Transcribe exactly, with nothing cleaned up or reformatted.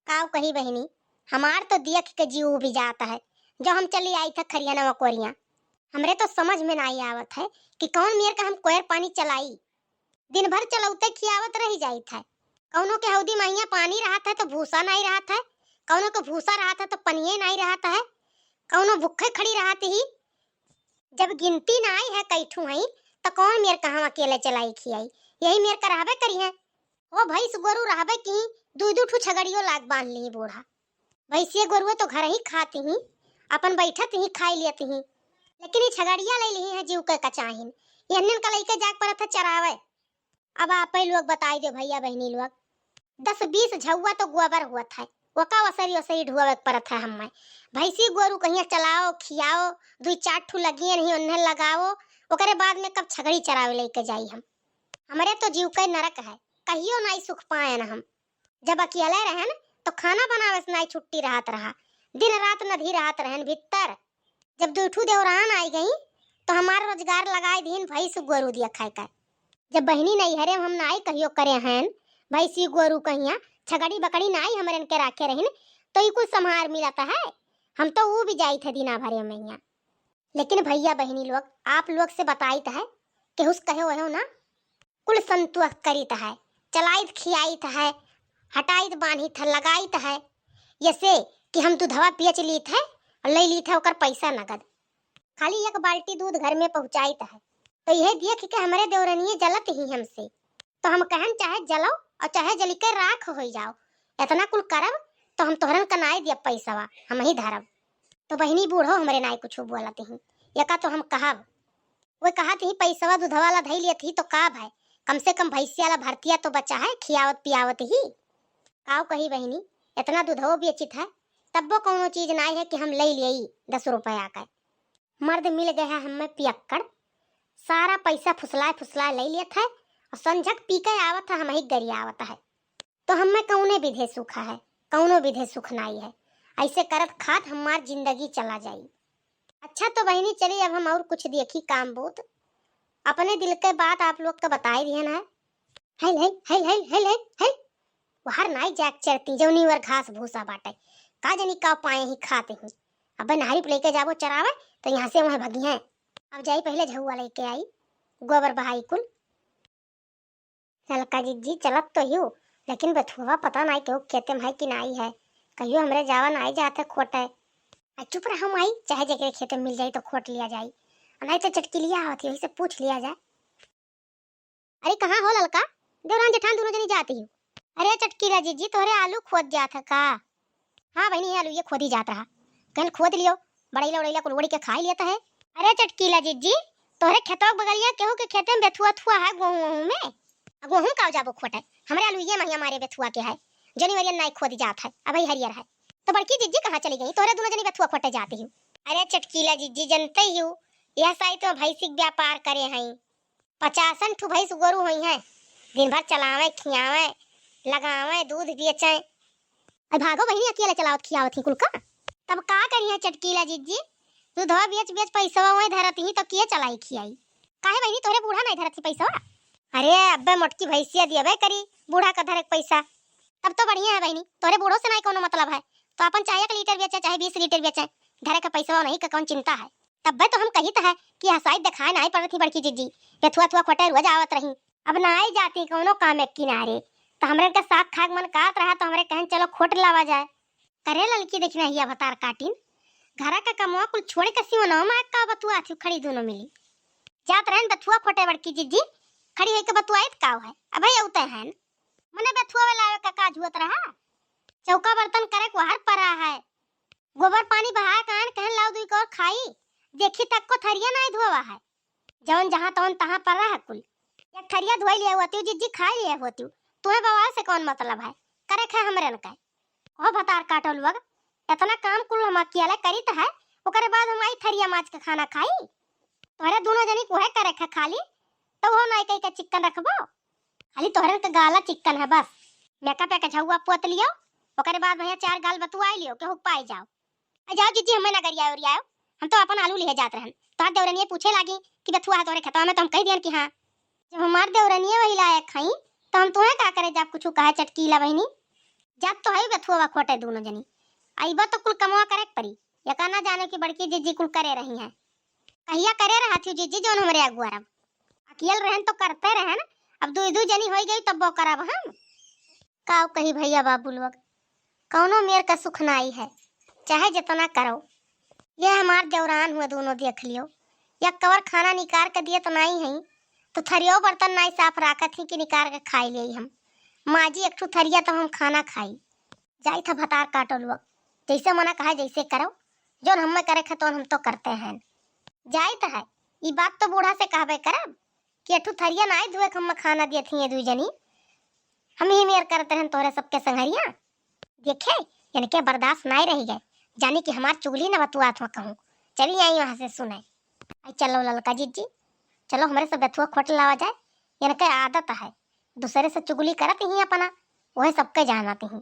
काव कही बहिनी, हमार तो देख के जीव उबि जात है, जो हम चली आइत है खरिहनवा कोरिया। हमरे तो समझ में नाई आवत है कि कौन मेर का हम कोयर पानी चलाई। दिन भर चलौते खियावत रहि जाइत है। कौनो के हौदी महिया पानी रहत है तो भूसा नाई रहत है, कौनो के भूसा रहत है तो पनिये नाई रहत है, कौनो भूखे खड़ी रहत ही। जब गिनती नाई है कई ठू हई, तो कौन मेर का हम अकेले चलाई खियाई? यही मेर का रहबे करिहैं। ओ भैंस गोरू रहबे की, दुइ दुइ ठू छगड़ियो लाग बांध लिहीं बूढ़ा। भैंसिये गोरुए तो घर ही खाती ही, अपन बैठत ही खाई लेती ही, लेकिन ई छगड़िया लइ लिहीं हैं जीव के कचाहिन। एहनिन का लइके जाग परत है चरावे। अब आपै लोग बताई दे भैया बहिनी लोग, दस बीस झउआ तो गोबर होत है, ओका ओसरी ओसरी ढुआवे के परत है हम्मै। भैंसी गोरू कहिया चलाओ, खियाओ, दुइ चार ठू लगिए नहीं उन्हें लगाओ, ओकरे बाद में कब छगड़ी चरावे लइके जाई हम। हमरे तो जीव के नरक है, कहियो नाई सुख पाएन हम। जब अकेले रहेन तो खाना बनावे से नाई छुट्टी रहत रहा, दिन रात नधी रहत रहेन भीतर। जब दुइ ठू देवरान आई गई तो हमार रोजगार लगाई दीन भैंस गोरू दिया खाए का। जब बहिनी नैहरे में हम नाई कहियो करे हन, भैंसी गोरू कहिया, छगड़ी बकड़ी नाई हमरन के राखे रहिन, तो ई कुल सम्हार मिलत है। हम तो ऊ भी जाइत है दिना भरे में हियाँ। लेकिन भैया बहिनी लोग, आप लोग से बताइत है, केहू से कहे वहे ना, कुल संतोष करीत है, चलाइत खियाइत है, हटाइत बांधित है, लगाइत है, यसे कि हम दूधवा बेच लीत है और ले लीत है ओकर पैसा नगद। खाली एक बाल्टी दूध घर में पहुँचाइत है, तो यह देख के हमरे देवरनिये जलत ही हमसे। तो हम कहन चाहे जलो और चाहे जली के राख होई जाओ, इतना कुल करब तो हम तोहरन का नाई दियब पैसवा, हम ही धरब। तो बहिनी बूढ़ो हमरे नाई कुछ बोलत ही, यका तो हम कहब। वे कहत ही पैसवा दूधवा ला धई लेत ही तो का भय, कम से कम भैंसिया ला भरतिया तो बचा है, खियावत पियावत ही। काव कही बहिनी, इतना दूधवो बेचित है, तब्बो कौनो चीज नाई है कि हम ले लियई दस रुपया का। मर्द मिल गया है हमें पियक्कड़, सारा पैसा फुसलाए फुसलाए ले लेत है और संझक पी के आवत है, हम ही गरियावत है। तो हमें कौने विधे सुख है, कौनो विधे सुख नाई है। ऐसे करत खात हमार जिंदगी चला जाई। अच्छा तो बहिनी चली, अब हम और कुछ देखी काम बूत। अपने दिल के बात आप लोग का बताए दिहन है। हेल, हेल, हेल, हेल, हेल, हेल, हेल। वहर नाई जाक चरती, जौनी वर घास भूसा बाटे। का जनी का पाए ही खाते ही। अबे नहरी पे लेके जाबो चरावे, तो यहाँ से वहाँ भगी हैं। अब जाई पहले झउआ लेके आई, गोबर बहाई कुल। ललका जिज्जी चलत तो हियो, लेकिन बथुआ पता नाई केहू खेते में है कि नाई है। कहियो हमरे जावा नाई जात है खोटे। आ चुप रहो माई, चाहे जेकरे खेते में मिल जाई तो खोट लिया जाई, आ नाई तो चटकिलिया आवत ही, वही से पूछ लिया जाए। अरे कहाँ हो ललका, देवरान जेठान दोनों जनी जाती हो। अरे चटकीला जिज्जी, तोहरे आलू खोद जात है का? हाँ बहिनी, ये आलू ये खोदी जात रहा, कहन खोद लियो, बड़ैला उड़ैला कुल उड़ी के खाई लेता है। अरे चटकीला जिज्जी, तोहरे खेतवा के बगलिया केहू के खेते में बेथुआ थुआ है गोहूँ वहूँ में? आ गोहूँ का जाबो खोटे, हमरे आलू ये महिया मारे बेथुआ के है, जनी वरियन नाई खोदी जात है, अबही हरियर है। तो बड़की जिज्जी कहाँ चली गई, तोहरे दोनों जनी बेथुआ खोटे जाती हो। अरे चटकीला जिज्जी, जनते ही हो, यह साइत में भैंसी के व्यापार करे हैं, पचासन ठू भैंस गोरू होई हैं, दिन भर चलावे, खियावे, लगावे, दूध बेचे। अब भागो बहिनी, अकेले चलावत खियावत ही कुल का। तब का करिहे चटकीला जिज्जी, दूधवा बेच बेच पैसवा वहीं धरत ही तो के चलाई खियाई? काहे बहिनी, तोहरे बूढ़ा नहीं धरत ही पैसवा? अरे अब्बे मोटकी भैंसिया दियबे करी बूढ़ा का धरे के पैसा। तब तो बढ़िया है बहिनी, तोहरे बूढ़ो से नहीं कोनो मतलब है, तो अपन चाहे एक लीटर बेचे चाहे बीस लीटर बेचे, धरे के पैसवा नहीं का कौन चिंता है। तब्बे तो हम कहित है कि हसाई देखाए नाई पड़त ही बड़की जिज्जी, बेथुआ थुआ खोटे रोज आवत रही। अब नाई जाती कौनो काम एक किनारे, तो हमरे के साग खाक मन कात रहा, तो हमरे कहन चलो खोट लावा जाए। करे ललकी देखना हिया भतार काटिन, घरा का कमवा कुल छोड़ के सिवनवा में का बतुआ थी खड़ी दोनों मिली। जात रहन बथुआ खोटे बड़की जिज्जी, खड़ी होके बतुआइत काव है, अबे अउते हैं। मने बथुआ लावे का काज हुअत रहा, चौका बर्तन करे को हर परा है। गोबर पानी बहाए कान कहन लाओ दुई कौर खाई, देखी तक को थरिया नाई धोवा है। जौन जहाँ तौन तहाँ पर रह कुल। एक थरिया धोई लिया होती जिज्जी, खाई लिया होती। तुम्हें बवाल से कौन मतलब है? करे खाए हमरे न कहे। ओह भतार काटो लोग, इतना काम कुल हम अकेले करीत है, ओकरे बाद हम आई थरिया माज के खाना खाई? तोहरे दोनों जनी को है करे खा खाली, तो वो नाई कही के चिक्कन रखबो। खाली तोहरे के गाला चिक्कन है बस। मेका पे के झउआ पोत लियो, ओकरे बाद भैया चार गाल बतुआई लियो, केहू पाई जाओ। आ जाओ जिज्जी, हमें ना गरियाओ ओरियाओ, हम तो अपन आलू लिहे जात रहन। तोहार देवरनिये पूछे लागी कि बथुआ है तोहरे खेतवा में, तो हम कह दियन कि हाँ। जब हमार देवरनिये वही लायक हई, तो हम तुम्हें का करे जाब कुछ कहा चटकीला बहिनी। जात तो है बथुआ खोटे दूनो जनी, अइबो तो कुल कमवा करे के परी। यका ना जाने कि बड़की जिज्जी कुल करे रही हैं। कहिया करे रहत ही जिज्जी जौन हमरे अगुआ रब? अकेल रहन तो करते रहन, अब दुई दुई जनी होई गई तब वो करब हम। काव कही भैया बाबू लोग, कौनो मेर का सुख नाई है, चाहे जितना करो। ये हमार देवरान हुए दूनो देख लियो, या कवर खाना निकार के दिए तो नाई है, तो थरियो बर्तन नाई साफ राखत ही कि निकार के खाई ले हम। माजी एक ठू थरिया तो हम खाना खाई। जाई था भतार काटो लोग, जैसे मना कहा जैसे करो, जौन हमें करे खे तौन हम तो करते हैं। जाई तो है, ई बात तो बूढ़ा से कहबे करब कि एठू थरिया नाई धुए के हमें खाना दिए थी ये दुई जनी। हम ही मेर करते हैं तोहरे सबके संघरिया। देखे, इनके बर्दाश्त नाई रही गए, जानी कि हमार चुगली न बतुआत हुआ कहूँ। चली आई वहाँ से सुने। आई चलो ललका जिज्जी, चलो हमरे सब बथुआ खोट लावा जाए। इनके आदत है, दूसरे से चुगली करत ही अपना, वह सबके जानत ही।